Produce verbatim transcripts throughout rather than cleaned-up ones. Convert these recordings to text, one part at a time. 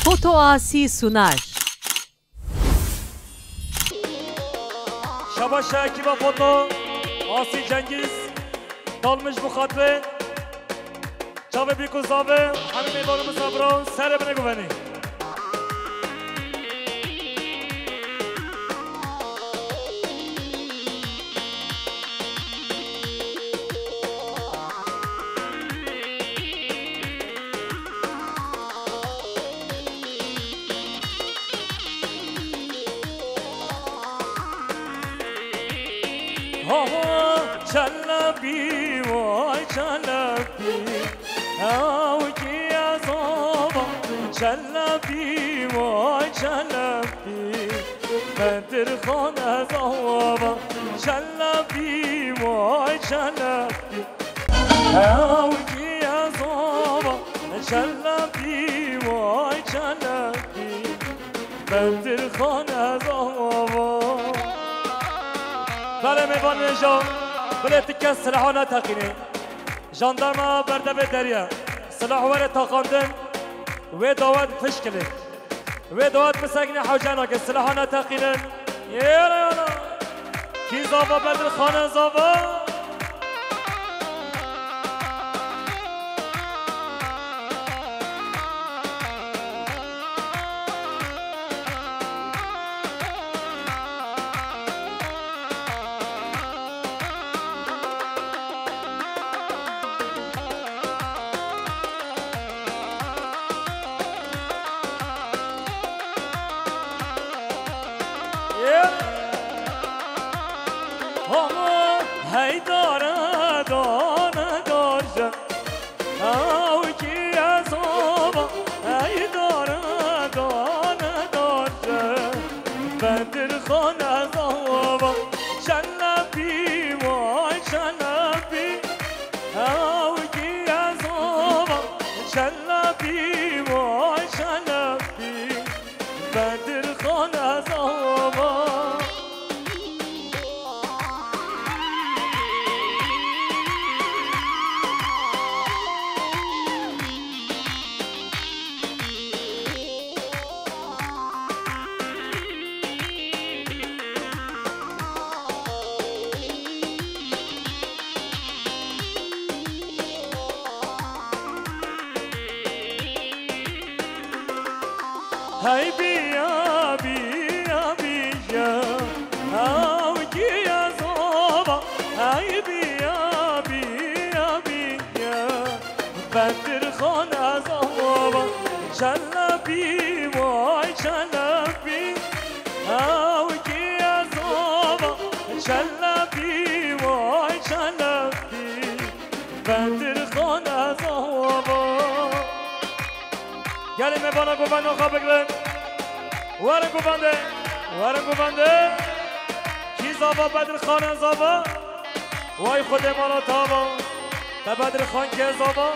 Foto Asî sunar. Şabaş e ekîba Foto Asî Cengiz, dalmiş bi xatirê çavê bîk û zavê hemî mêvanê min sabira û serê bine guvenî. Ha, çelebî, vay çelebî. Ew kî ez ava, çelebî, vay çelebî. Bedirxan ez ava, çelebî, vay çelebî. Ew kî ez ava, çelebî, vay çelebî. Bedirxan ez ava. Belê mêvanê ja, bilê ti kes silaha neteqînê. Jandarma berdevê derya. Silah were taqandin. Wê dawet fişkilê. Wê dawet bisekine hewce nake. Silaha neteqînin. Yêre yana. Kî zava Bedirxan e zava? Hamo heydare dane darje. Ew kî ez ava, ey dare dane darje. Bedirxan ez ava, çelebî, vay çelebî. Ew kî ez ava, çelebî, vay çelebî. Bedirxan ez ava. Hey biya, biya, biya, ew kî ez ava. Hey biya, biya, biya, Bedirxan ez ava. Çelebî, vay çelebî, ew kî ez ava. Çelebî, vay çelebî. Bedirxan ez ava. Gelin mêvana govenda xwe bigirin. Werin govendê. Werin govendê. Kî zava Bedirxan e zava? Way Xwedê mala tava. Te Bedirxan kê zava?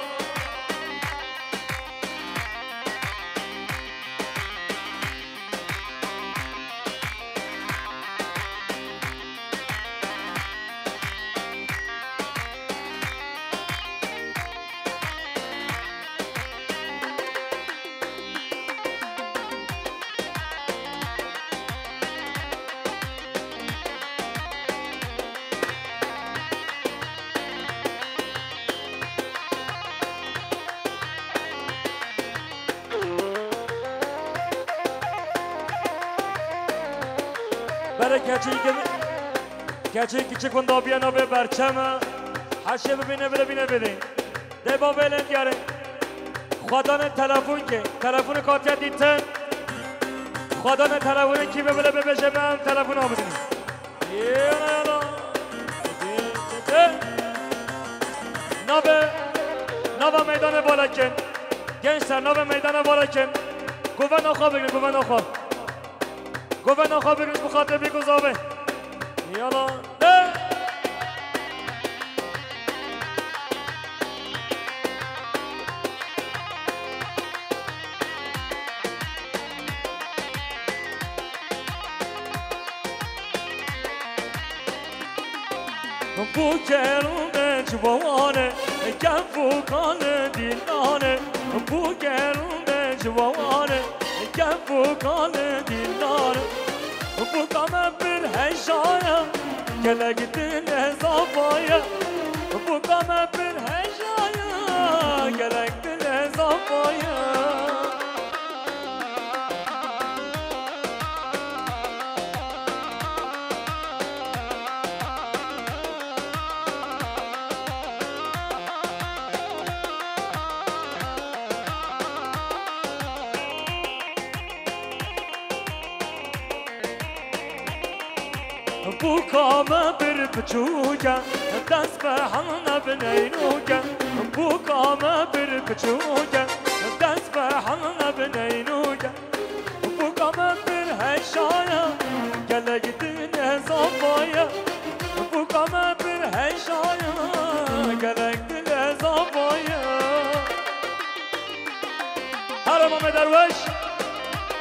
Berê keçî, keçî kiçik winda biye navê Berçem e. Heşê bibîne bire bîne bidê. Dê bavê lê diyarê. Xwedanê telefon ke. Telefonê katiye dîtin. Xwedanê telefonê kî bibile bibêje me em telefona bidin. Yala yala. Navê, nava meydanê balekin. Gençler, navê meydanê balekin. Govenda xwe bigirin, govenda xwe. Govenda xwe bigirin, bi xatirê bîk û zavê. Yala. Hey! Bu kerûme ciwane, kef û kanê dîlane. Bu kerûme Ji wan e, kef û kalê dînar e. Bûka me pir heja ye, gelek dilê zava ye. Bûka me pir heja ye, gelek dilê zava ye. Bûka me pir piçûk e, dest bi hil nebin eynûk e. Bûka me pir piçûk e, dest bi hil nebin eynûk e. Bûka me pir heşa ye, gelek dilê zava ye. Bûka me pir heşa ye, gelek dilê zava ye. Her Mame Derweş,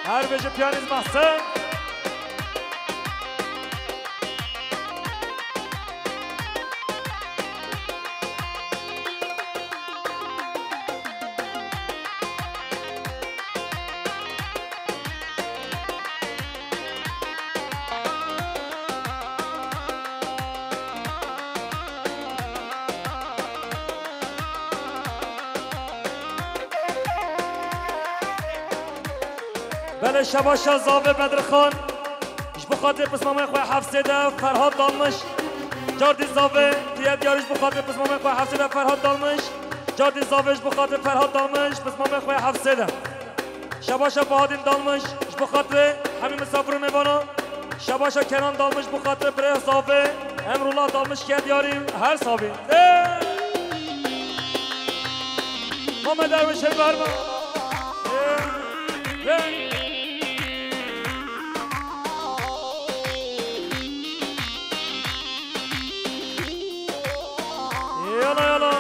her bêje piyanîst Mahsen. Belê şebaşa zavê Bedirxan. Ji bo xatirê pismamê xwe Hefsê de Ferhat Dalmiş. Cardî zavê tiye diyar ji bo xatirê pismamê xwe Hefsê de Ferhat Dalmiş. Cardî zavê ji bo xatirê Ferhat Dalmiş, pismamê xwe Hefsê de. Şebaşa Bahadîn Dalmiş, ji bo xatirê hemî misafir û mêvana. Şebaşa Kenan Dalmiş, ji bo xatirê birê zavê Emrullah Dalmiş ke diyarî her savî. Ê! Mame Derwişê berma. Ê! Ê! Yala, yala.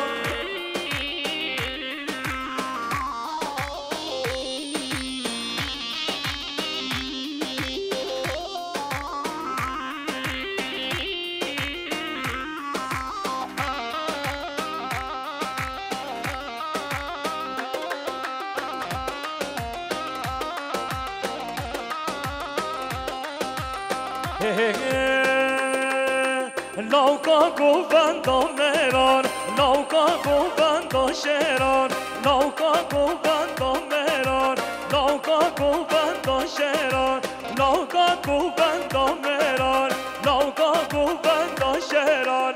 He, he, he. Lawka govenda mêran, lawka govenda şêran, lawka govenda mêran, lawka govenda şêran, lawka govenda mêran, lawka govenda şêran.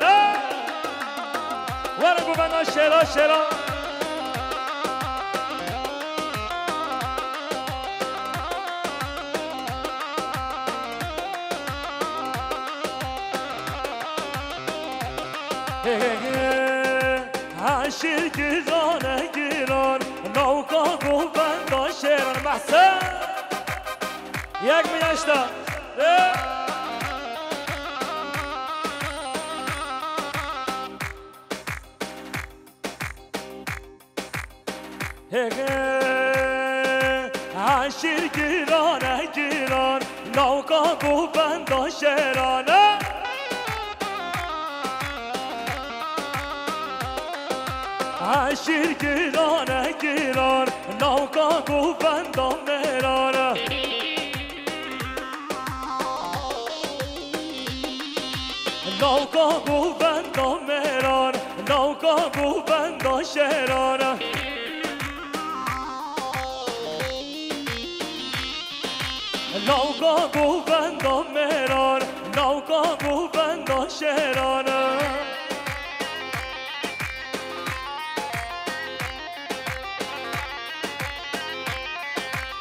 Were govenda şêra, şêra. He, he, he. Eşîr giran e giran, lawka govenda şêran. Mehsen. Yek min heşta. He. He, he, eşîr giran e giran, lawka govenda şêran e. Eşîr giran e giran, lawka govenda mêran e. Lawka govenda mêran, lawka govenda şêran. Lawka govenda mêran, lawka govenda şêran.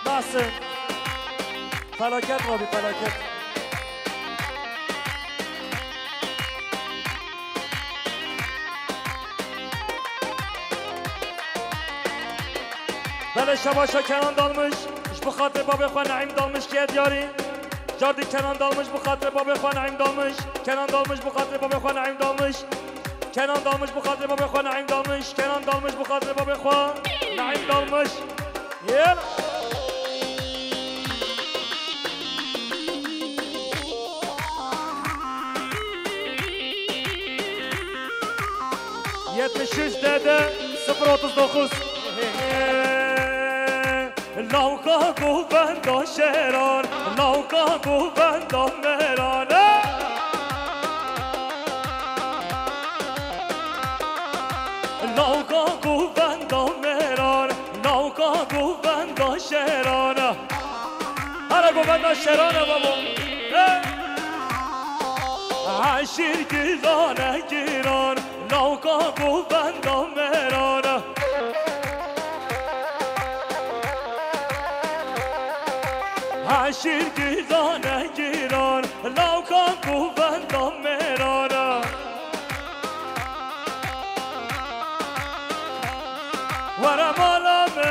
Nasıl? Felaket abi, felaket. Belê şebaşa Kenan Dalmış, ji bo xatirê babê xwe Neîm Dalmış ke diyarî. Cardî Kenan Dalmış, ji bo xatirê babê xwe Neîm Dalmış. Kenan Dalmış, ji bo xatirê babê xwe Neîm Dalmış. Kenan Dalmış, ji bo xatirê babê xwe Neîm Dalmış. Kenan Dalmış, ji bo xatirê babê xwe Neîm Dalmış. Yel. Yetmiş üç D D sıfır otuz dokuz. Lawka govenda şeran, lawka govenda meran. Lawka govenda meran, lawka govenda şeran. Hara govenda şeran e babo. Hey! Eşîr girane giran, lawka govenda meran. Eşîr girane giran, lawka govenda meran. Were mala me.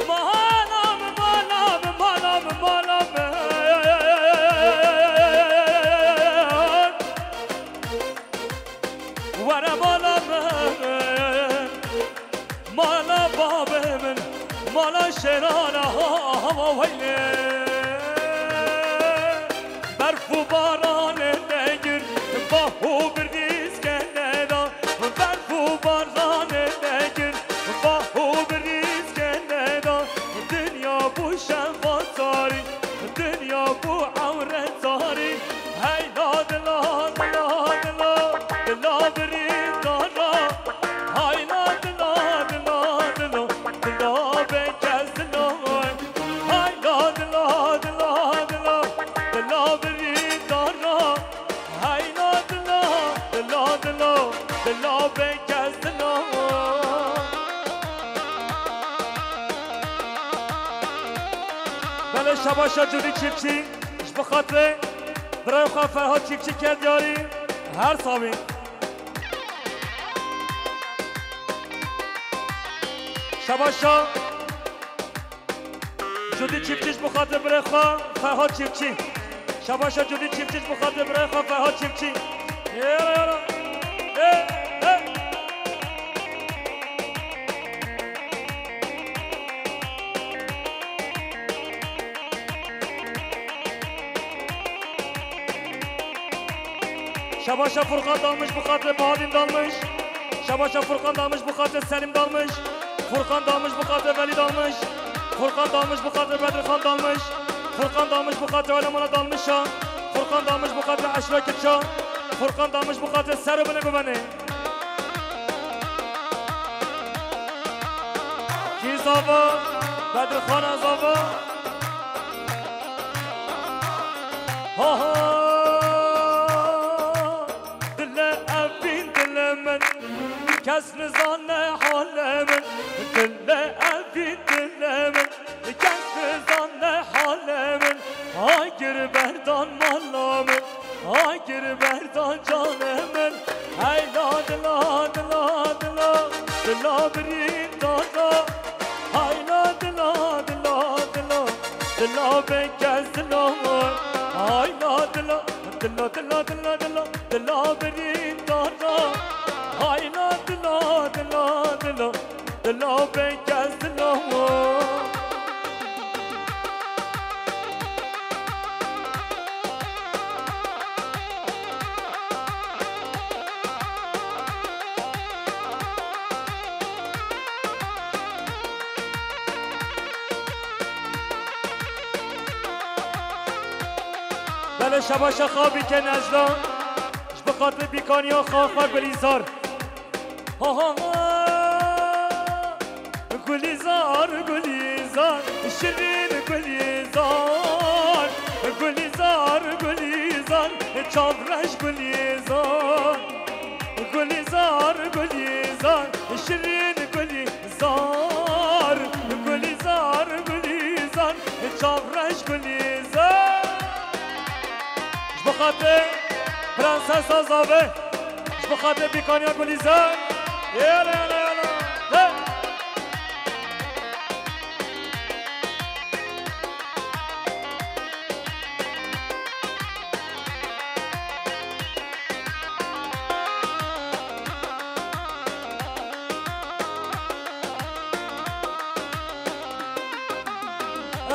Mala me, mala me, mala me, mala me. Were mala me. Mala babê min, mala şêrana ha, ha, ha, weyne. Berf û baranê negir, bah û birîz keneda. Berf û baranê negir, bah û birîz keneda. Dinya bû şeva tarî, dinya bû ewre tarî. Heyla dila, dila, dila, dila birîndara. Hayla dila, dila, dila, dila bêkes dila. Hayla dila, dila, dila, dila birîndara. Hayla dila, dila, dila, dila bêkes dila. Belê şabaşa Cudî Çiftçî. Ji bo xatirê birayê xwe Ferhat Çîkçî ket diyarî, her sabî. Şabaşa Cudî Çîkçî ji bo xatirê birayê xwe Ferhat Çîkçî. Şabaşa Cudî Çîkçî ji bo xatirê birayê xwe Ferhat Çîkçî. Yara, yara. Ê, ê. Şabaşa Furkan Dalmış bi xatirê Bahadîn Dalmış. Şabaşa Furkan Dalmış bi xatirê Selîm Dalmış. Furkan Dalmış bi xatirê Velî Dalmış. Furkan Dalmış bi xatirê Bedirxan Dalmış. Furkan Dalmış bi xatirê Elemana Dalmişa. Furkan Dalmış bi xatirê Eşra Kirça. Furkan Dalmış bi xatirê Ser û Binê Guvenê. Kî zava? Bedirxana zava. Ha ha. Dile evîn dile min, kes nizane hale min. Dile evîn dile min, kes nizane hale min. Agir berdan mala min. Agir berdan canê min. Heyla dila, dila, dila, dila birîndara. Hayla dila, dila, dila, dila bêkes dila. Hayla dila, dila, dila, dila, dila, dila birîndara. Hayla dila, dila, dila, dila bêkes dila. Belê şabaşa xabî ke Necda. Ji bi xatirê bîkaniya xaxa Gulîzar. Ha ha ha. Gulîzar, Gulîzar, şirîn Gulîzar. Gulîzar, Gulîzar, çavreş Gulîzar. Gulîzar, Gulîzar, şirîn Gulîzar. Gulîzar, Gulîzar, çavreş Gulîzar. Ji bo xatirê Prensesa Zave, ji bo xatirê bîkaniya Gulîzar. Yala, yala, yala. Hey!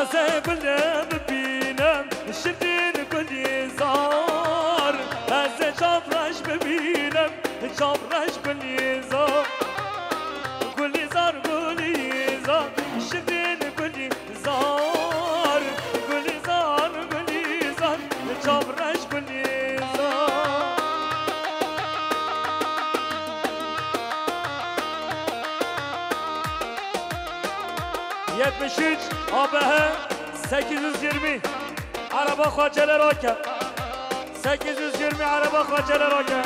Ez ê gulê bibînim, şirîn Gulîzar. Ez ê çavreş Çavreş Gulîzar, Gulîzar, Gulîzar, şirîn Gulîzar, Gulîzar, Gulîzar, çavreş Gulîzar. Yetmiş üç A B H sekiz yüz yirmi. Araba xwe celal rake. Sekiz yüz yirmi araba xwe celal rake.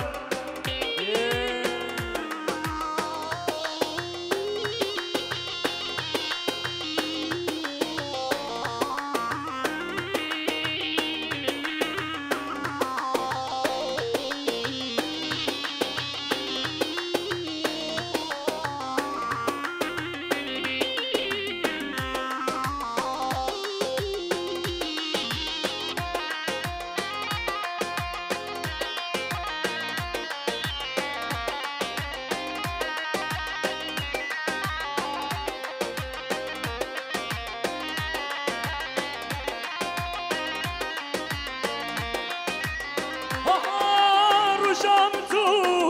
Aha, rojan tu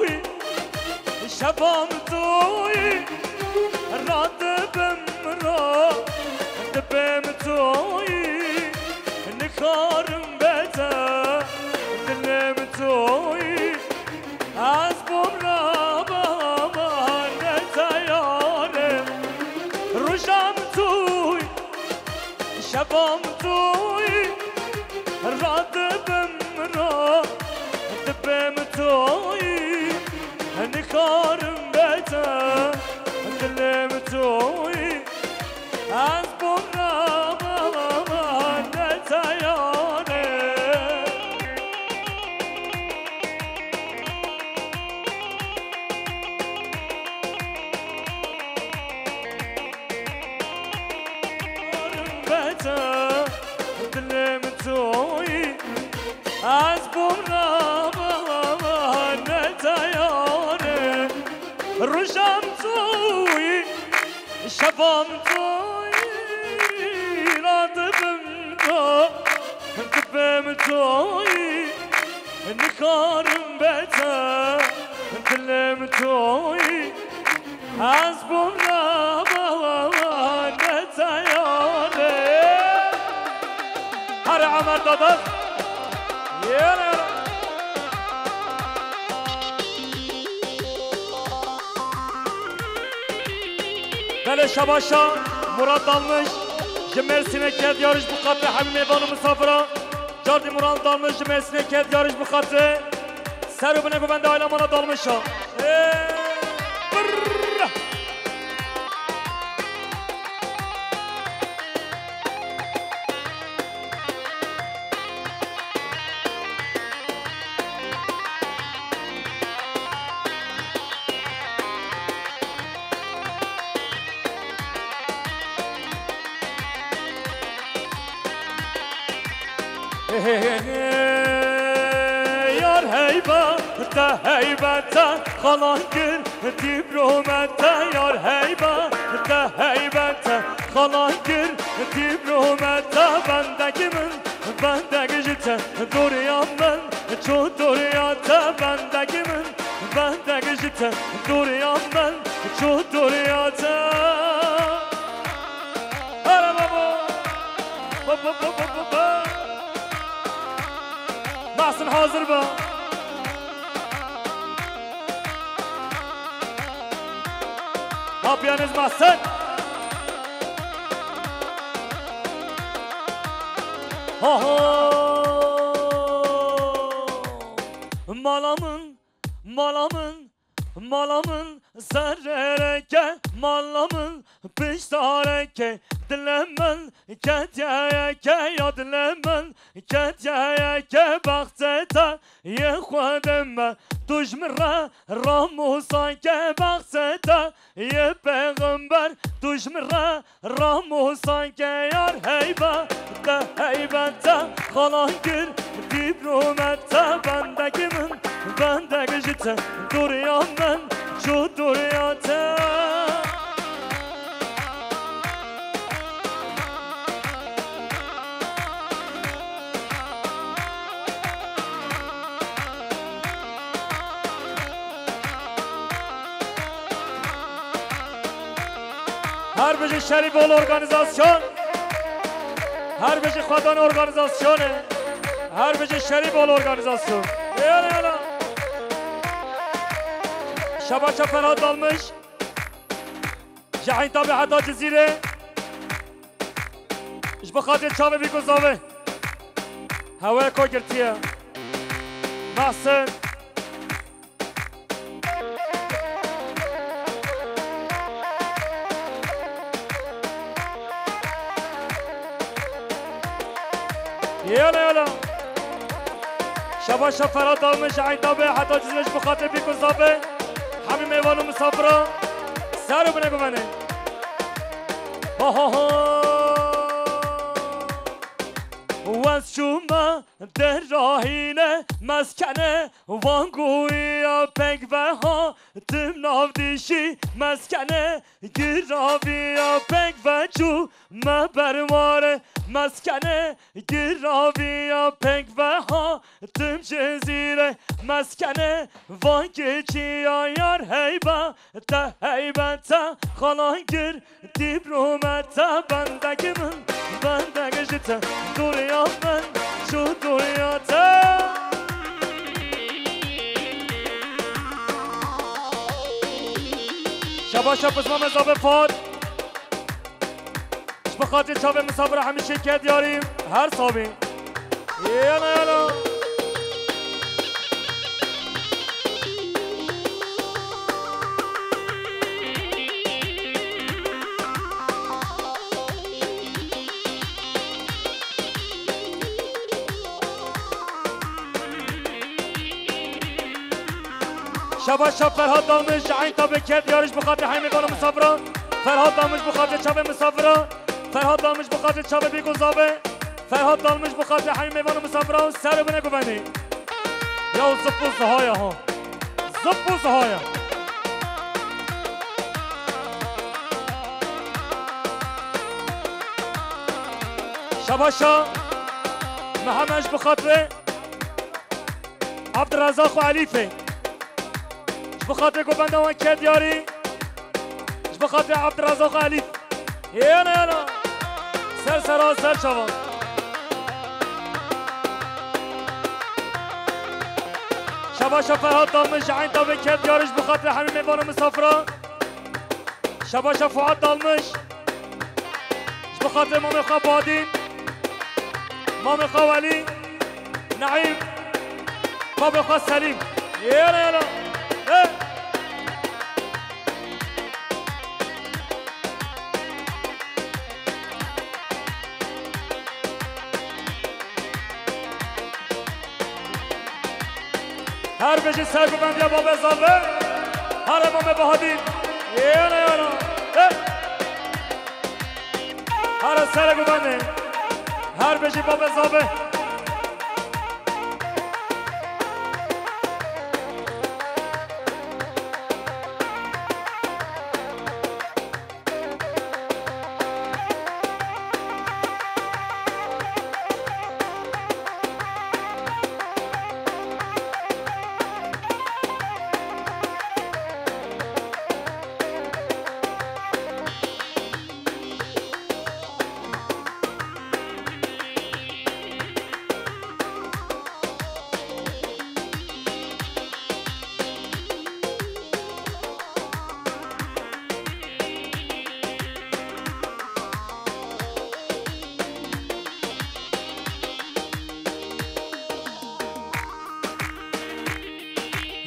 yî, şevan tu yî, radibim ra, dibim tu yî, nikarim bete, dilim tu yî. Ez bûm rava ne teyare, rojan tu yî, şevan tu yî, radibim ra, dibim tu yî, nikarim bete, dilim tu yî. Ez bûm rava ne teyare. Bete, dilim tu yî. Ez bûm rava ne teyare. Rojan tu yî, şevan tu yî, radibim tu, dibim tu yî, nikarim bete, dilim tu yî. Ez bûm rava ne teyare. Here Emer Dadas. Yere. Belê şabaşa Murat Dalmış ji Mêrsînê ket yarîş bi xatirê hemî mêvan û misafira. Cardî Murat Dalmış ji Mêrsînê ket yarîş bi xatirê. Ser û binê govenda Ayla Mala Dalmışa. Ê, birr! Yar heybe, te heybe, te xalan kir, dîbrome te yar heybe, te heybe, te xalan kir, dîbrome te bendekî min, bendek ji te doriya min, ço doriya te bendekî min, bendek ji te doriya min, ço doriya te. Here babo. Ba, ba, ba, ba, ba, ba. Mahsin hazir be. Ha, piyanist Mahsin. Ha, ha. Mala min, mala min, mala min serereke, mala min piştareke, dilê min ketiyeke, ya dilê min ketiyeke, bextê te yê Xwedê me, tu ji min re ramûsake, bextê te yê pêxember, tu ji min re ramûsake, yar heybe, te heybe, te xalan kir, dîbrome te bendekî min, bendek ji te doriya min, ço doriya te. Her bijî Şerîf Ol Organizasyon. Her bijî xwedan organizasyonê. Her bijî Şerîf Ol Organizasyon. Yala, yala. Şebaşa Ferhat Dalmiş. Ji Eyntabê heta Cizîrê. Ji bo xatirê çavê bîk û zavê. Hewaya ko girtiye. Mehsin. Yala, yala. Şebaşa Ferhat Dalmiş ji Eyntabê heta Cizîrê ji bo xatirê bîk û zavê. Hemî mêvan û misafira. Ser û bine guvenê. Ha, ha, ha. Wez çûme derahîne meskene, van guya pengveha tim navdîşî meskene, giraviya pengve çû me berware meskene, giraviya pengveha tim Cizîrê meskene, van keçiya yar heybe te heybete xalangir. Dîbrûme te bendek min, bendek ji te dûriya min, çû dûriya te. Şebaşa pisma me Zavê Fat. Ji bo xatirê çavê misafira hemî şêke diyarî her sabî. Yana, yana. Şebaşa Ferhat Dalmış, Eyntabê ket yarış bi xatirê hemî mêvan û misafira. Ferhat Dalmış bi xatirê çavê misafira. Ferhat Dalmış bi xatirê çavê bîk û zavê. Ferhat Dalmış bi xatirê hemî mêvan û misafira û ser û bine guvenî. Ya zip û zihaya ha. Zip û zihaya. Şebaşa Mihemed ji bi xatirê Abdurezaq û Elîfê. Ji bi xatirê govenda wan ket yarî. Ji bi xatirê Abdurezaq û Elîf. Yana, yana. Ser sera, ser çavan. Şebaşa Ferhat Dalmış ji Eyntabê ket yarî ji bi xatirê hemî mêvan û misafira. Şebaşa Fuat Dalmış. Ji bi xatirê mamê xwe Badîn. Mamê xwe Welî. Neîm. Babê xwe Selîm. Yêre yêre. Hey. Her bijî serguvendiya Babê Zavê. Here Mamê Bahadîn. Yana, yana. Hey. Here serguvendi. Her bijî Babê Zavê.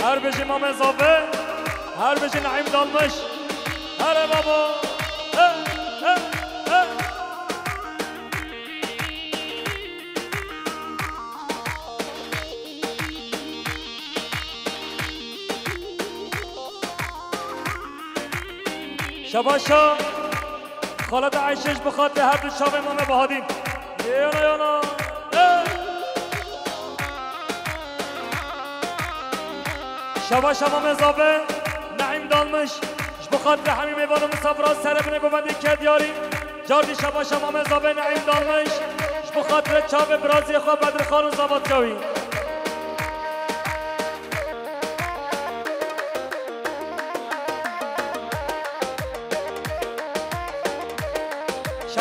Her bijî Mamê Zavê, her bijî Neîm Dalmiş. Here babo. He, he, he. Şebaşa Xaleta Eyşe ji bi xatirê her du çavên Mamê Bahadîn. Yana, yana. Hey! Şebaşa Mamê Zavê, Neîm Dalmiş. Ji bi xatirê hemî mêvan û misafira serê binê govendê ket yarî. Cardî şebaşa Mamê Zavê Neîm Dalmiş. Ji bi xatirê çavê biraziyê xwe Bedirxan û zavatya wî.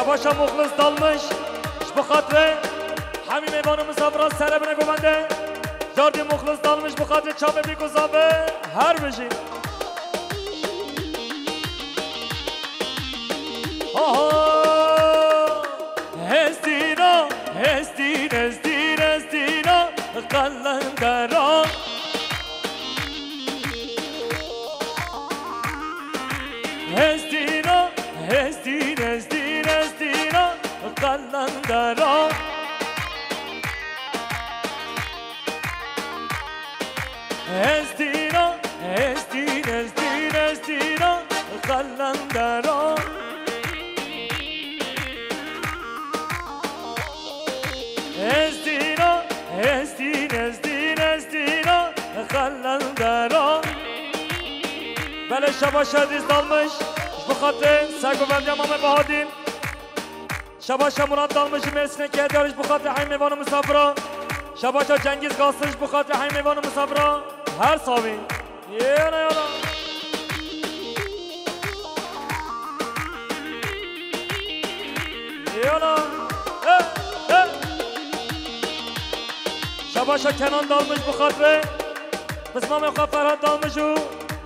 Paşa Muxlis Dalmiş, ji bo xatirê hemî mêvan û misafiran sere bine govende. Cardî Muxlis Dalmiş, ji bo xatirê çavê bî ku zabe, her bijî. Aha! Hestîna, hestîn, hestîn, hestîna, qelendera. Hestîna, hestîn, hestîn, hestîna, qelendera. Hestîna, hestîn, hestîn, hestîna, qelendera. Hestîna, hestîn, hestîn, hestîna, qelendera. Belê şebaş Edîs Dalmiş, ji bo xatirê sergovendiya Mamê Bahadîn. Şebaşa Murat Dalmış ji Mêrsînê ke diyar ji bo xatirê hemî mêvan û misafira. Şebaşa Cengîz Gasir ji bo xatirê hemî mêvan û misafira. Her savî. Yala, yala. Yala. Eh, eh. Şebaşa Kenan Dalmış ji bo xatirê pismamê xwe Ferhat Dalmış û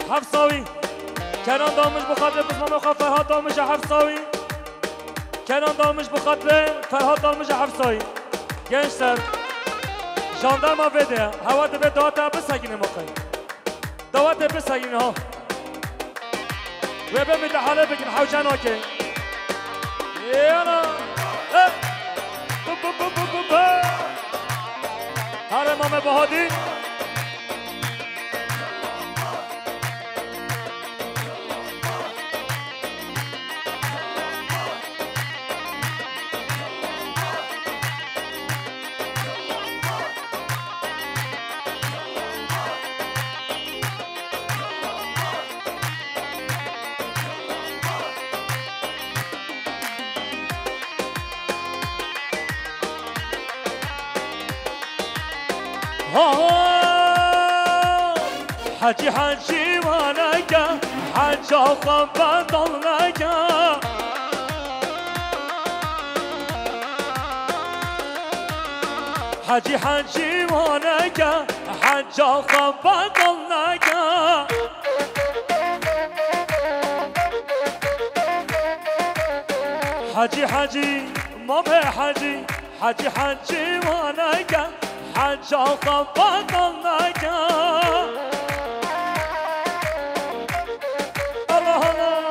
heft savî. Kenan Dalmış ji bo xatirê pismamê xwe Ferhat Dalmış û heft savî. Kenan Dalmış ji bo xatirê Ferhat Dalmış û heft savî. Gençler, jandarma vê de ye. Hewa divê daweta bisekîne moqey. Dawetê bisekîne ha. Wê be müdahale bikin, hewce nake. Yana. Eh. Bu, bu, bu, bu, bu, bu. Hare Mame Bahadî. Ha! Hecî, hecî waneke, heca xwe bedel neke. Hecî, hecî waneke, heca xwe bedel neke. Hecî, hecî, Mame Hecî. Hecî, hecî waneke, heca xwe bedel neke. Allah, Allah.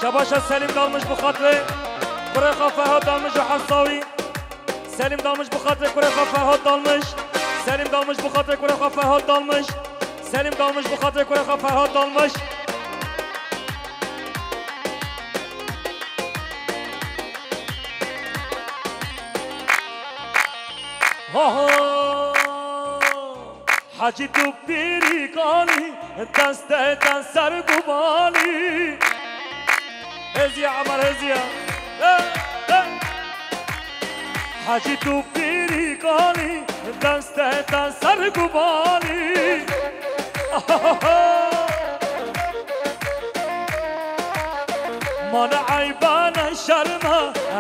Şebaşa Selîm Dalmiş bi xatirê kurê xwe Ferhat Dalmiş û Hefsawî. Selîm Dalmiş bi xatirê kurê xwe Ferhat Dalmiş. Selîm Dalmiş bi xatirê kurê xwe Ferhat Dalmiş. Selîm Dalmiş bi xatirê kurê xwe Ferhat Dalmiş. Ha ha. Hecî tu pîrî kalî, destê te ser gubalî. Hêziya Emer, hêziya. Hey, hey. Hecî tu pîrî kalî, destê te ser gubalî. Mane eybe ne şerme,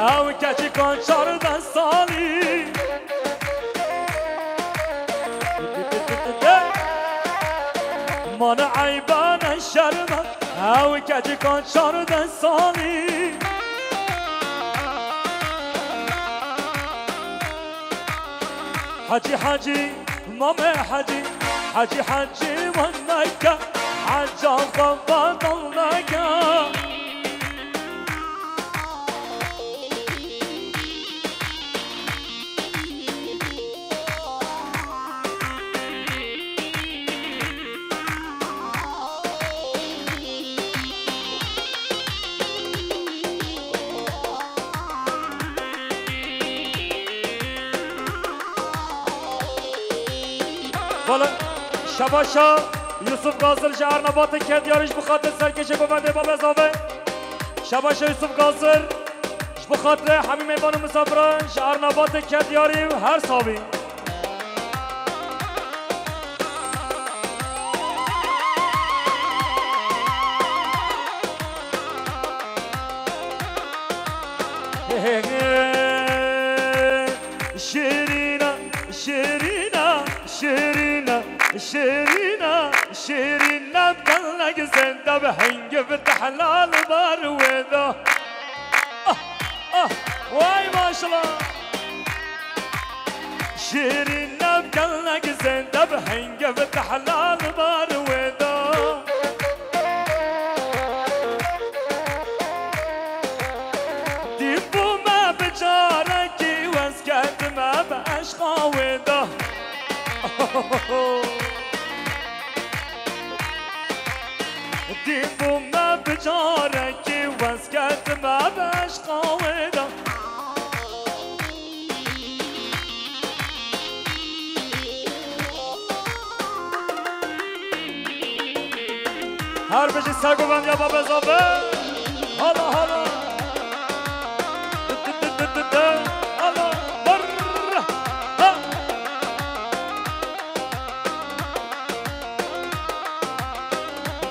ew keçikan çardeh salî. Mane eybe ne şerme, ew keçikan çardeh salî. Hecî, hecî, Mame Hecî, hecî, hecî wan neke, heca xwe bedel neke. Vala, şebaşa Yusuf Gazir ji Ernebatê ke diyarî ji bi xatir serkêşê govendê Babê Zave. Şebaşa Yusuf Gazir ji Bi xatirê hemî mêvan û misafiran ji Arnabatê ket yarî û her sabî. Şêrîna, şêrîna, şêrîna, şêrîna, şêrîna, bi gelek zênde bi hingê bi tehlal bar wê de. Ah, ah, way maşallah. Şêrîna, bi gelek zênde bi hingê bi tehlal bar wê de. Dîn bûme bi carekî wez ketime bi eşqa wê de. Dîn bûme bi carekî wez ketime bi eşqa wê de. Her bijî sergovendiya Babê Zave. Hala, hala. Hala, barra. Ha.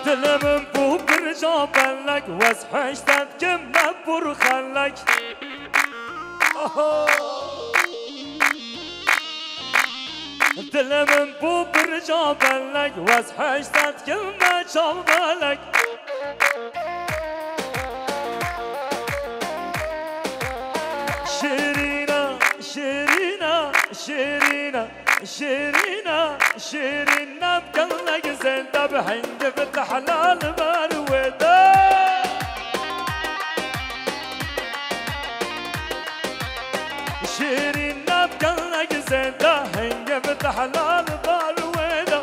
Dilê min bû birca belek, wez hiştet kim me bûr xelek. Oho. Dilê min bû birca belek, wez hiştet kim me çav belek. Şirîna, şirîna, şirîna, şirîna, şirîna, bi gelek zênde bi hingê bi tehlal ber wê de. Şirîna, bi gelek zênde hingê bi tehlal ber wê de.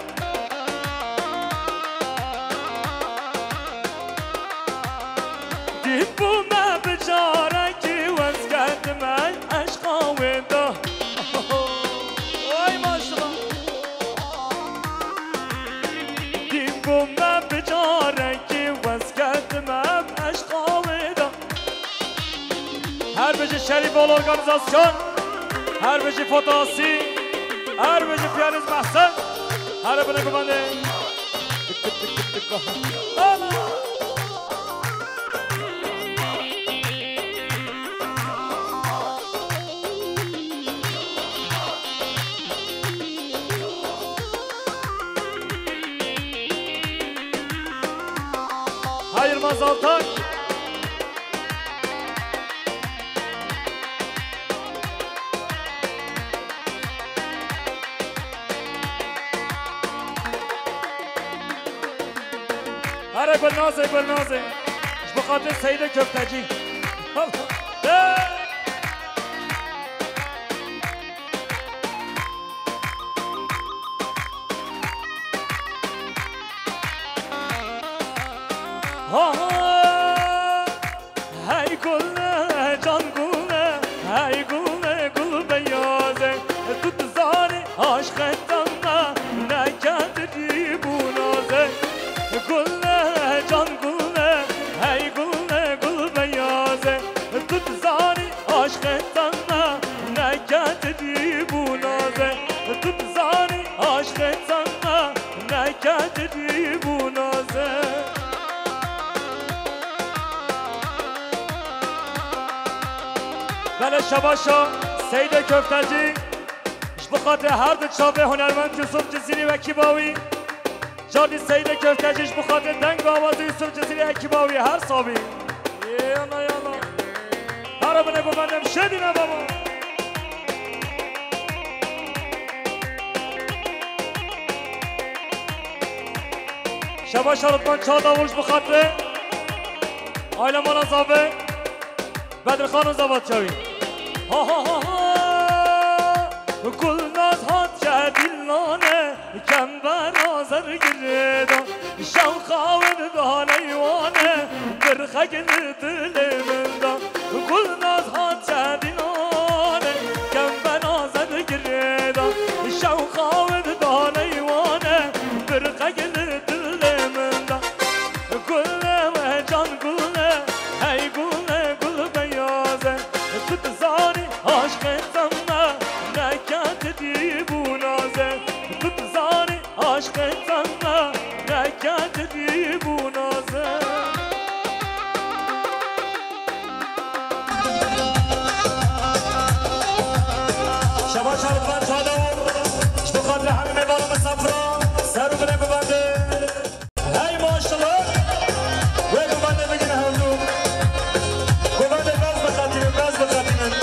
Dîn bûme bi carekî wez ketime eşqa wê de. Ay maşallah. Dîn bûme bi carekî wez ketime eşqa wê de. Her bijî Şerîf Bol Organizasyon, her bijî Fotasî, her bijî Piyaniz Mehsen, her bine gumane. Hayır Mazaltan. Here Gulnazê, Gulnazê. Ji bo xatir Seyîdê Köftecî. Hey! Ha, ha. Hey gul e, can gul e, hey gul e, gul beyaz e. Tu dizanî aşqê te me neke dirî bû naz e. Gul e, can gul e, hey gul e, gul beyaz e. Tu dizanî aşqê te me neke dirî bû naz e. Tu dizanî aşqê te me neke dirî bû naz e. Belê şebaşa Seyîdê Köftecî, ji bo xatirê her du çavê hunermend Yusuf Cizîrî û ekîba wî. Carî Seyîdê Köftecî ji bo xatirê deng û awazê Yusuf Cizîrî ekîba wî her sabî. Ê ana ya ana. Here binê guvendim şêdîne baba. Şebaşa Rıdvan Çağdavul ji bo xatirê aile mala Zave, Bedirxan û Zavatya wî. Ha ha ha ha. Gulnaz hatiye dîlane, kembera zergirê de. Şew xawin dane wane, birxek li dilê min de. Gulnaz hatiye dîlane, kembera zergirê de. Şew xawin dane wane, birxek li dilê min de. Gul e we can gul e, hey gul e, gul beyaz e. Aşkê tenna neke didî bû naze. Şebaş Arifan Çadan, ji bo xatirê hemî mêvan û misafira, ser û binê guvendê. Hey maşallah. Wê guvendê bigin hevdû. Guvendê bes biqetînin, bes biqetînin.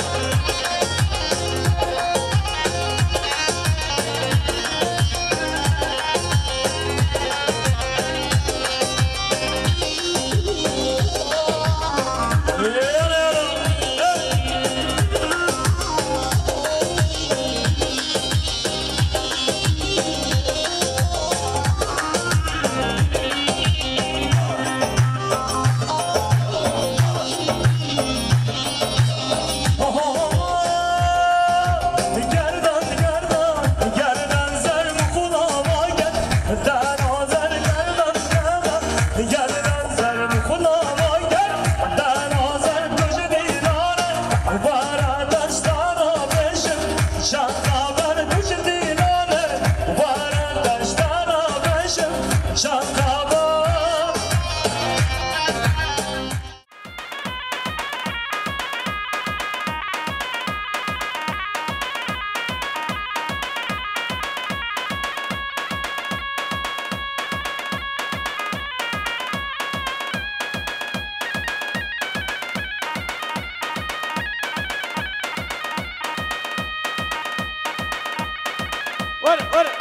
Were, were.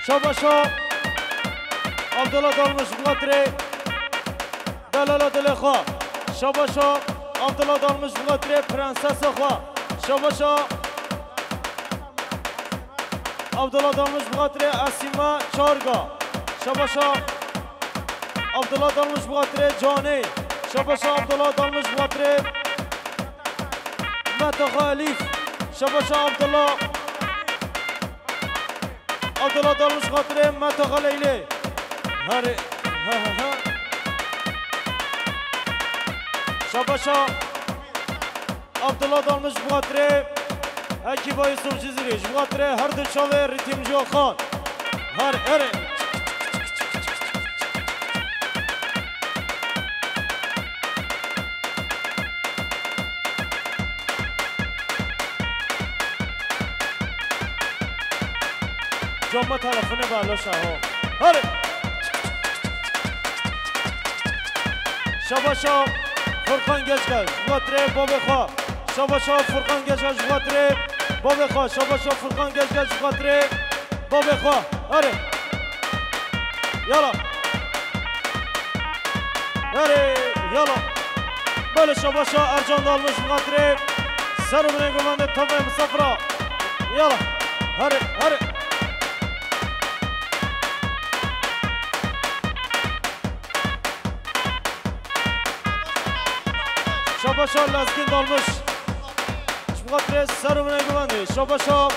Şabaşa Abdullah Dalmış, bi xatirê delala dilê xwe. Şabaşa Abdullah Dalmış, bi xatirê prensesa xwe. Şabaşa Abdullah Dalmış, bi xatirê Esîma Çarga. Şabaşa Abdullah Dalmış, bi xatirê Canê. Şabaşa Abdullah Dalmış, bi xatirê Metaxa Elîf. Şabaşa Abdullah. Abdullah Dalmış, bi xatirê Metaxa Leylê. Herê. Ha, ha, ha. Şabaşa Abdullah Dalmış, bi xatirê Ekîba Yusuf Cizîrî, ji bi xatirê her du çavê rîtîmciya xwe. Her, herê. Cama telefonu ver lo şaho. Hadi. Şabaşa Furkan Geçgel, ji xatirê babê xwe. Şabaşa Furkan Geçgel, ji xatirê babê xwe. Şabaşa Furkan Geçgel, ji xatirê babê xwe. Hadi. Yala. Hadi, yala. Belê şabaşa Ercan Dalmış, bi xatirê ser û binê guvendê tevê misafira. Yala. Hadi, hadi. Şabaşa Lezgîn Dalmış. Ji bo xatirê ser û binê guvendê. Şabaşa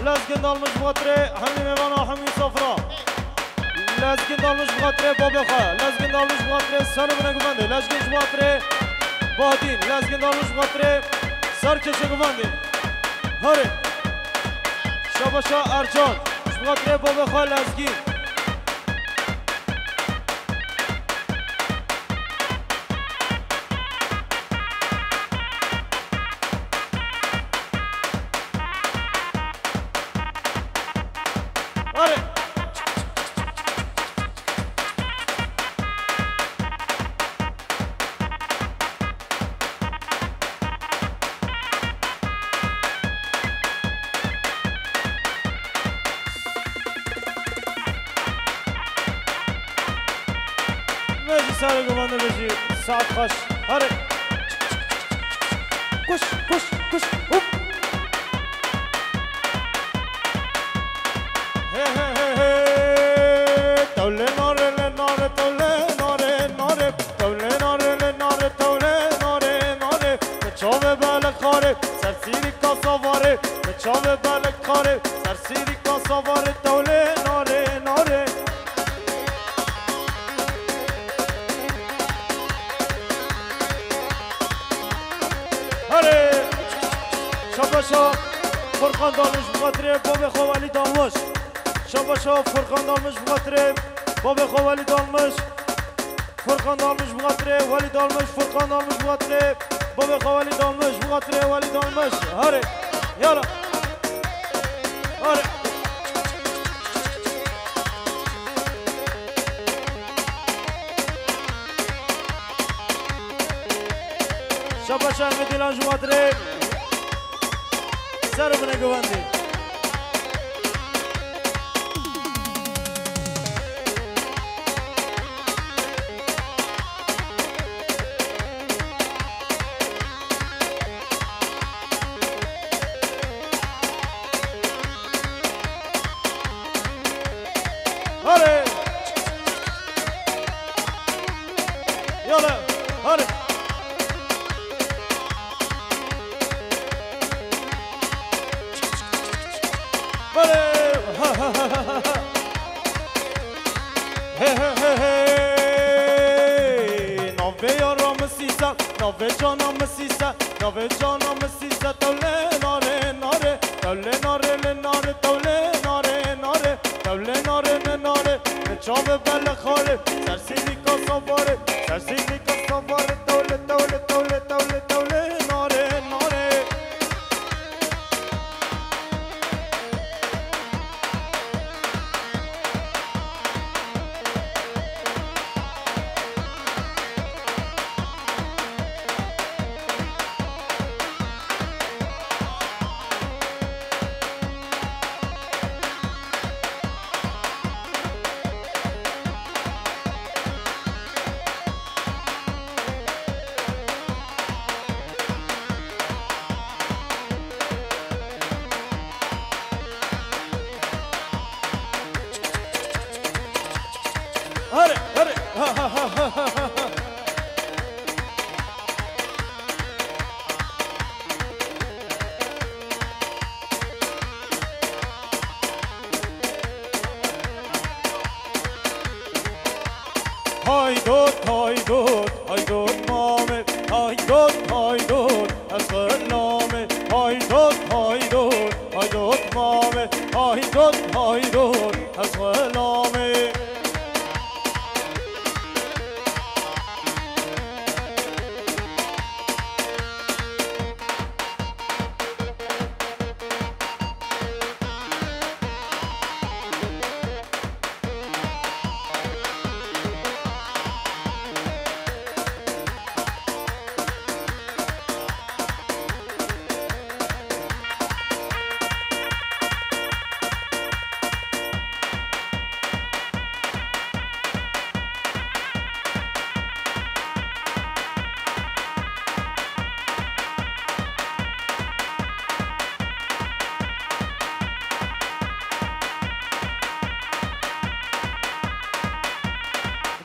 Lezgîn Dalmiş, ji bo xatirê hemî mêvana, hemî misafira. Lezgîn Dalmiş, ji bo xatirê babê xwe. Lezgîn Dalmiş, ji bo xatirê ser û binê guvendê. Lezgîn ji bo xatirê Bahdîn. Lezgîn Dalmiş, ji bo xatirê serkêşê guvendê. Herê. Şabaşa Ercan. Ji bo xatirê babê xwe Lezgîn. Hadi. Vejî serê guvendê vejî, saet xweş. Hadi. Kuş, kuş, kuş, hop. He, he, he, he. Tewlê nare, lê nare, tewlê nare, nare. Tewlê nare, lê nare, tewlê nare, nare. Bi çavê belek xarê, ser sîrîka savarê. Bi çavê belek xarê, ser sîrîka savarê. Tewlê nare. Furkan Dalmış bi xatirê babê xwe Welî Dalmış. Şabaşa Furkan Dalmış bi xatirê babê xwe Welî Dalmış. Furkan Dalmış bi xatirê Welî Dalmış, Furkan Dalmış bi xatirê babê xwe Welî Dalmış, bi xatirê Welî Dalmış. Hare, yala. Hare. Şabaşa Emî Dîlan ji xatirê ser û binê govendî. Hare! Yala, hare! Hare! Ha, ha, ha, ha, ha! He, he, he, he! Navê yara min Sîse, navê cana min Sîse, navê cana min Sîse, tewlê nare, nare, tewlê nare, lê nare, tewlê nare, nare, tewlê nare, lê nare, li çavê belê xare, ser sîlîka savarê, ser sîlîka savarê, tewlê, tewlê, tewlê, tewlê, tewlê nare, nare. Hare, hare. Ha, ha, ha. Haydot, haydot, haydot mame, haydot, haydot, ez xelamê, haydot, haydot, haydot mame, haydot, haydot, ez xelamê.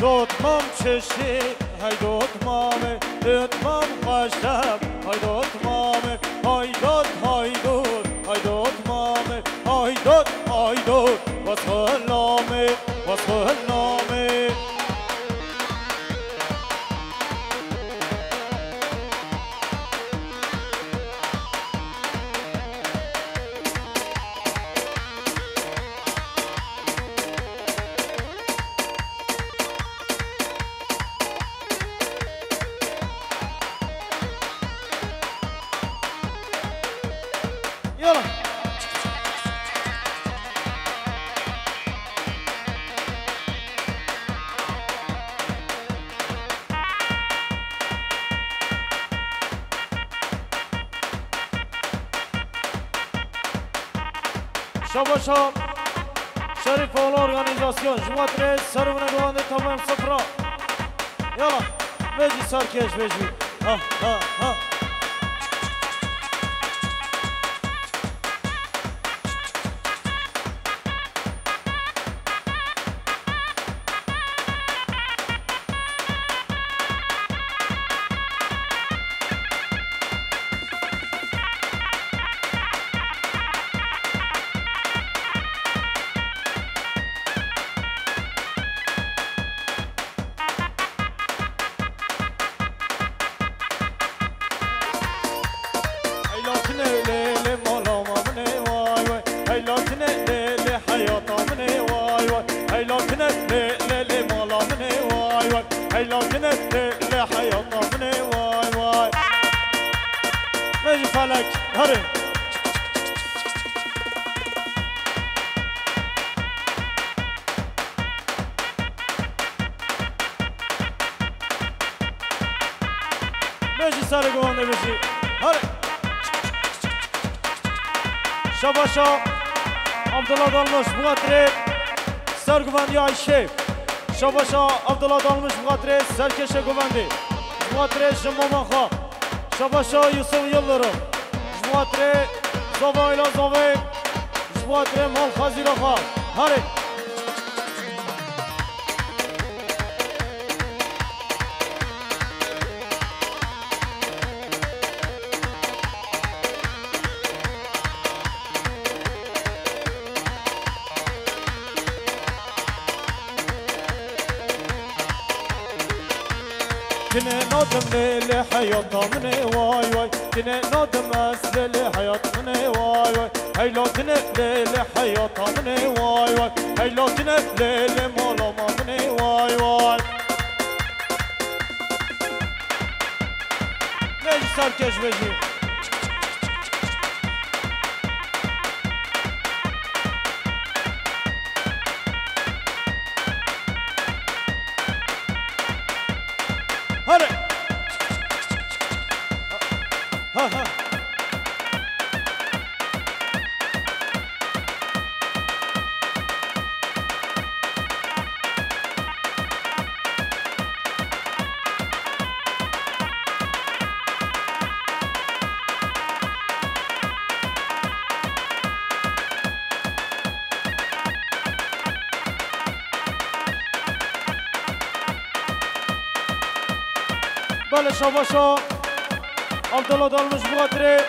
Dotmam çeşê, hay dotmamê, dotmam xweşem, hay dotmamê, haydot, haydot, hay dotmamê, haydot, haydot, wesxelamê, wesxelamê. Yala. Şabaşa Şerîfoğlu Organîzasyon, ji xatirê serûvine govendê tamam sifra. Yala, vê jî serkêş vê jî. Ha, ha, ha. Lê, lê, lê heyata min ê, way, way. Bêjî felek, herê. Bêjî serê guvan de bêjî. Herê. Şabaşa Abdullah Dalmış, bu xatirê serguvendiya Ayşê. Şabaşa Abdullah Dalmış, bu xatirê serkêşê govendê. Bu xatirê ji mama xwe. Şabaşa Yusuf Yıldırım. Ji bo xatirê zava êla zavê, ji bo xatirê mal xezîra xwe. Herê. Tine nadim lê lê heyata min ê, way way. Tine nadim ez lê lê heyat min ê, way way. Heyla tine lê lê heyata min ê, way way. Heyla tine lê lê mala ma min ê, way way. Lê ji serkêş bêjî. Hadi. Ha, ha. Belê, şabaşa Abdullah Dalmış, bu xatirê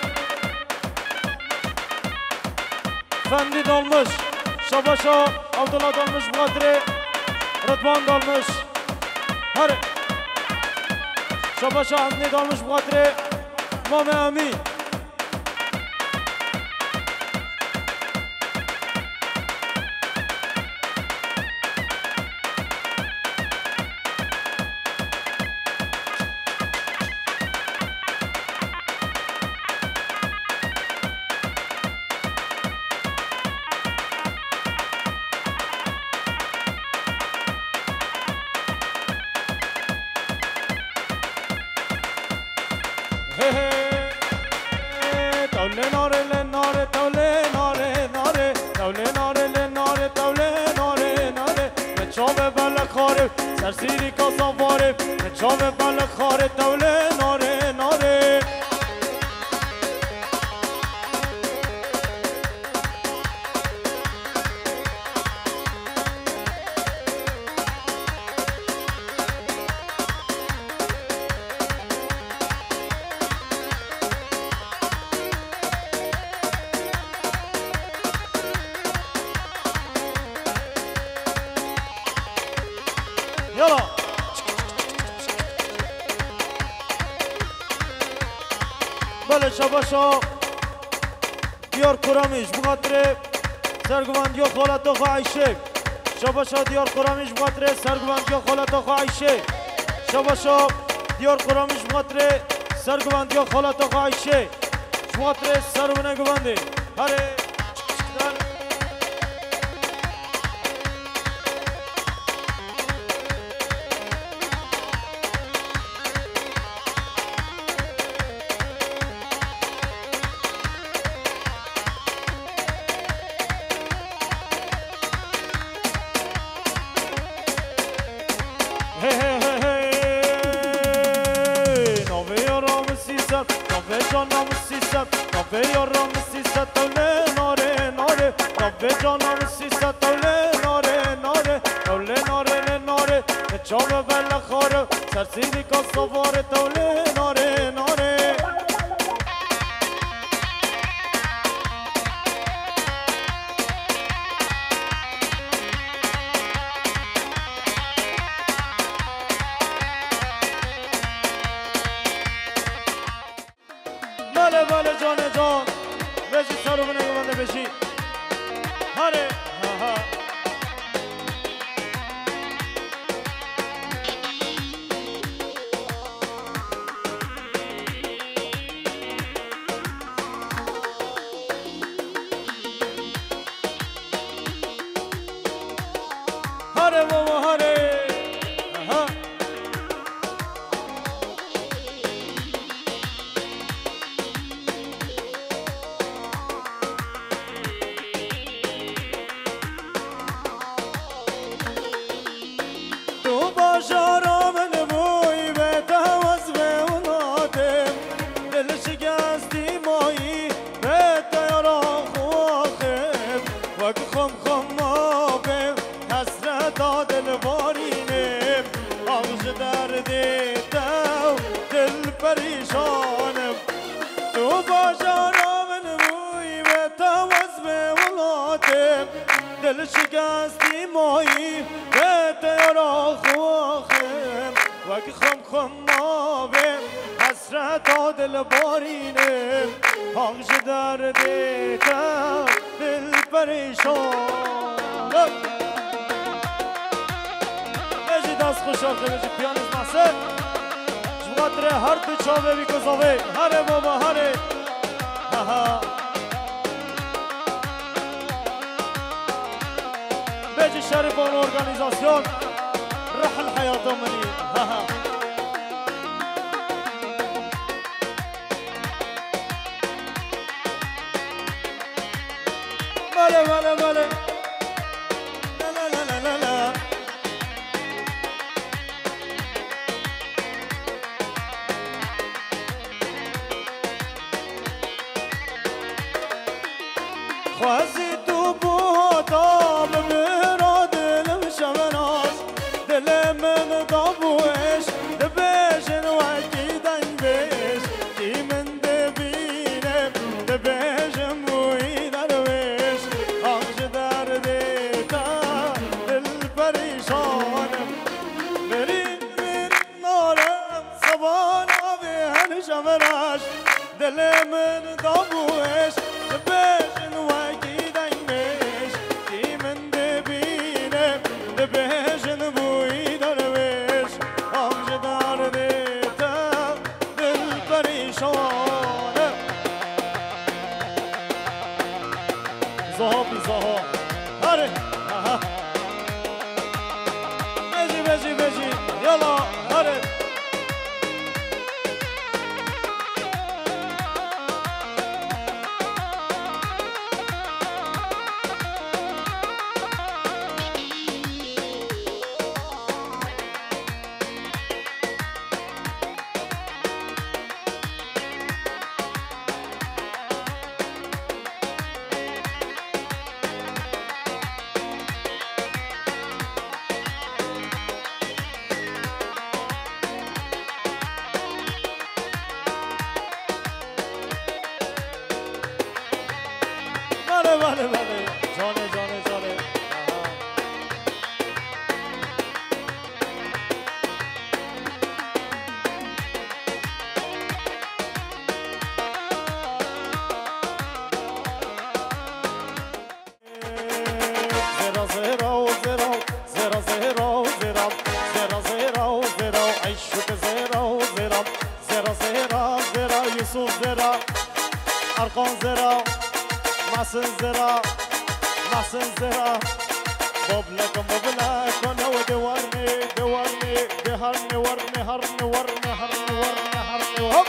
Fendî Dalmış. Şabaşa Abdullah Dalmış, bu xatirê Rıdvan Dalmış. Her şabaşa Hezmî Dalmış, bu xatirê Mame Emî. Hey, hey, tewlê nare, lê nare, tewlê nare, nare, tewlê nare, lê nare, tewlê nare, nare. Min çavê belek xare, sersîrî kasa vare. Min çavê belek xare, tewlê nare, nare. Yala. Belê, şabaşa. Diyar Kuramî, ji bo xatirê serguvendiya xaleta xwe Eyşê. Şabaşa Diyar Kuramî, ji bo xatirê serguvendiya xaleta xwe Eyşê. Şabaşa Diyar Kuramî, ji bo xatirê serguvendiya xaleta xwe Eyşê. Ji bo xatirê ser bine guvendê. Herê. Hey, hey, hey, hey. Navê yara min Sîset, navê cana min Sîset, navê yara min Sîset, ew lê nare, nare. Navê cana min Sîset, ew lê nare, nare. Ew lê nare, lê nare. Min çavê belek xare, sersîrî kasa vare, ew lê nare, nare. Belê, belê, canê can. Vê jî ser û binê min de bêjî. Harê, ha, ha. Baba, hare. Aha. Tu bajara min bûyî, be te wez be welatê, dil şikestî mayî, be te yara xwe axê, wek xwe xwe mavê, hesreta dilbarînê, ax ji derdê te, dil perîşan im. Tu bajara min bûyî, be te wez be welatê, dil şikestî mayî, be te yara xwe axê, wek xwe xwe mavê, hesreta dilbarînê, ax ji derdê te, dil perîşan. Bejî dest xweş, arxê bejî piyanîst Nasir. Ji xatirê her du çavê wî ku zavê. Hare baba, hare. Ha, ha. Bejî Şerîfan organîzasyon. Rihil heyata min î. Ha, ha. Bale, bale, bale. La, la, la, la, la, la. Xwezî tu bû hata min bira dilim şevenaş. Dilê min dabû êş, dibêjin wekî dengbêj. Kî min dibîne, dibêjim wî derwêş. Ax ji derdê te, dil perîşan im. Mirî, mirî nare, seba navê her şevenaş. Dilê min dabû êş, dibêjin wekî dengbêj. Kî min dibîne, dibêjin bûyî derwêş. Ax ji derdê te, dil perîşan e. Zaha bî zaha. Hare. Aha. Bejî, bejî, bejî. Yala, hare. Bale, bale, bale. Canê, canê, canê. Aha. Zera, zera, o zera, zera, zera, o zera, zera, zera, o zera, Eyşûk zera, o zera, zera, zera, zera, Yusuf zera, Erkan zera, Masin zera, Masin zera, Boblek, Boblek, ne o de warne, de warne, de harne, warne, harne, warne, harne, warne, harne, hop.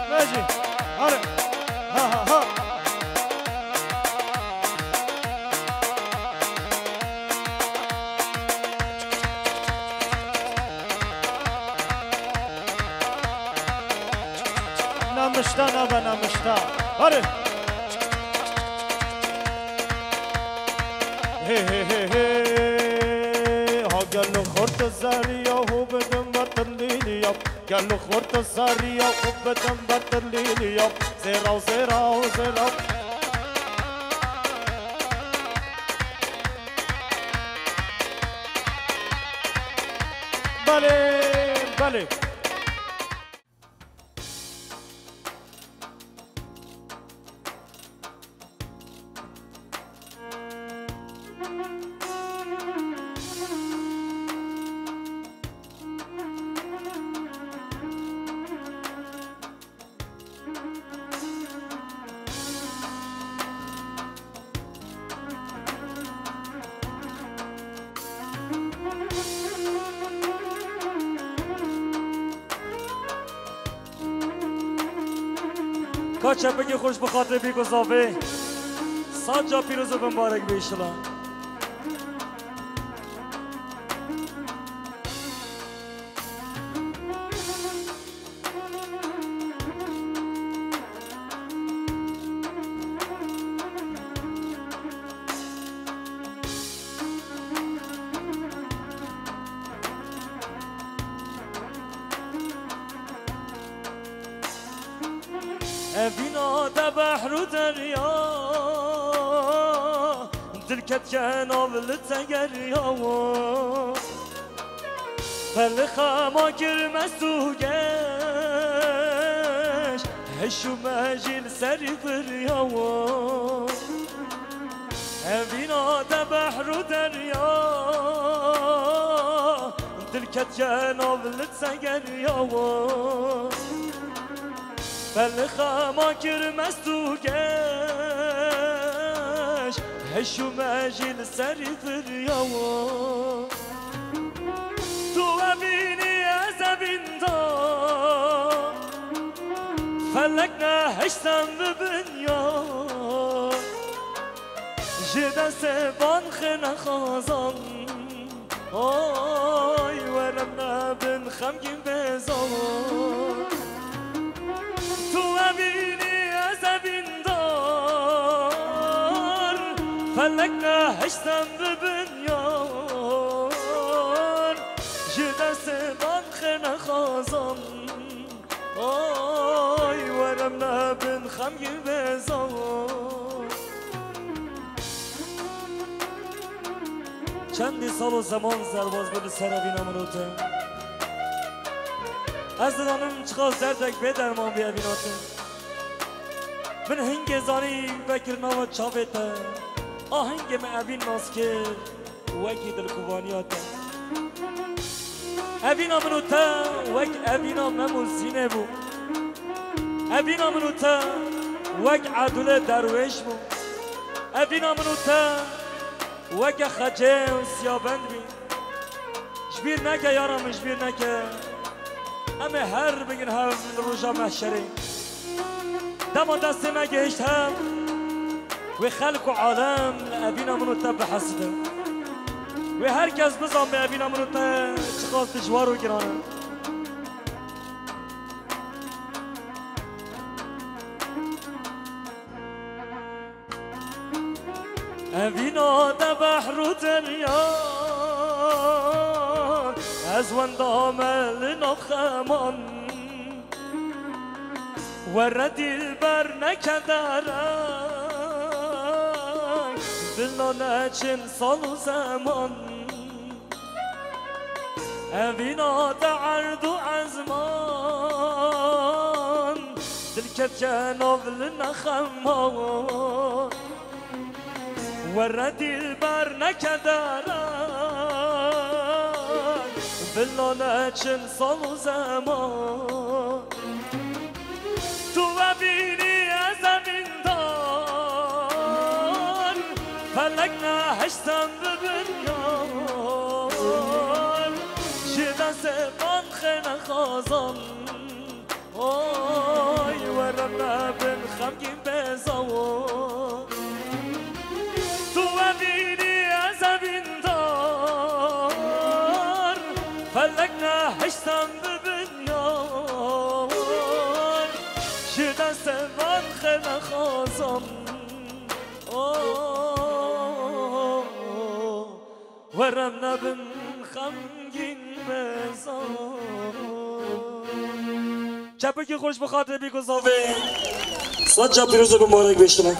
Mecî, hare. Ha, ha, ha. Namişta, nava namişta. Hare. He, he, he, he. Ha gel xort zeriya, hu bidim bertilîliya. Gel xort zeriya, hu bidim bertilîliya. Zêra, zêra, zêra. Belê, Belê. Ka çepikê xweş bi xatirê Bîk û Zafê. Sed ca pîroz û bimbarek be înşallah. Evîna te behr û derya, dil ketke nav li te geriyawo. Pelixema kir mest û geş, heş û mejî li serî viriyawo. Evîna te behr û derya, dil ketke nav li te geriyawo. Pelixema kir mest û geş, heş û mejî li serî viriyawo. Tu evînî ez evînda, felek nehiştem bibin ya. Ji destê van xêne xazan. Oy, were me bin xemgîn bêzar. Tu evînî ez evîndar, felek nehiştem bibin yar. Ji destê van xêne xazan. Oy, were me bin xemgîn bêzar. Çendî sal û zeman zerbaz bû li ser evîna min û te. Ez dizanim çiqas derdek bê derman bî evîna te. Min hingê zanî vekir nava çavê te. Ahengê min evîn nas kir. Wekî dilkuvaniya te. Evîna min û te wek evîna Mem û Zînê bû. Evîna min û te wek Edûlê Derwêş bû. Evîna min û te weke Xecê û Siyabend bî. Ji bîr neke yara min, ji bîr neke. Em ê her bigin hev li roja mehşerê. Dema destê me gihişt hev, wê xelk û alem li evîna min û te bihesidin. Wê her kes bizanbe evîna min û te çiqas dijwar û giran e. Evîna te behr û derya, ez wenda me li nav xeman. Were dîlber neke dereng, bila neçin sal û zeman. Evîna te erd û ezman, dil ketke nav li nexeman. Were dîlber neke dereng, bila neçin sal û zeman. Tu evînî ez evîndar, felek nehiştem bibin yar. Ji destê van xêne xazan, oy, were me bin xemgîn bêzar. Tu evînî ez evîndar, felek nehiştem bibin yar. Ji destê van xêne xazan, oh, were me bin xemgîn bêzar. Çepikî xweş bi xatirê Bîk û Zafê. Sed ca pîroz û mubarek bê ji me.